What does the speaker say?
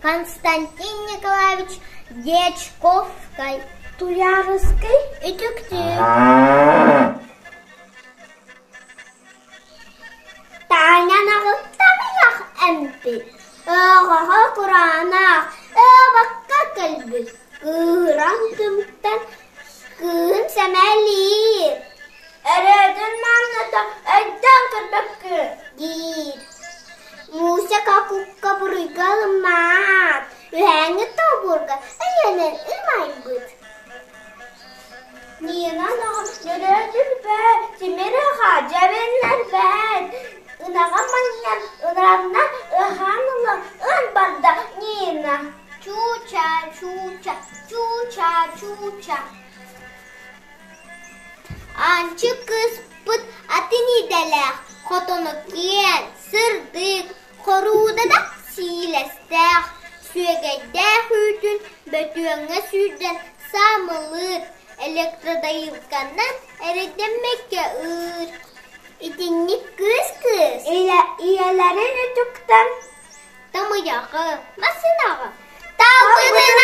Константин Николаевич Дьячковскай Туйаарыскай үтүктүү Таня наҕыттамыйах эмпит, ыаҕаһа кураанах, ыабакка кэлбит, кыыһыран тымтан кыыһын сэмэлиир Өрөөтүн маанната өйдөөн көрбөккүн диир. Муся какукка буруйга ылыммат, үһээҥҥи тобуурга өйөнөн ымайбыт. Нина ынаҕын нөрөөтүрбэт, тимир ыха дьэбиннэрбэт, ынаҕа манньыйан ынаранна ыһаан ыла ыан барда Нина. Чууча, чууча, чууча, чууча. Аанчык кыыспыт атын идэлээх, хотоно киэҥ, сырдык, хорууда да сиилэстээх, сүөгэйдээх үүтүн бөтүөҥҥэ сүүрдэн саамылыыр, электродоилканан эрэйдэммэккэ ыыр. Итинник кыыс кыыс Ийэлэрин үтүктэн тамыйаҕы, массыынаҕа талбытынан.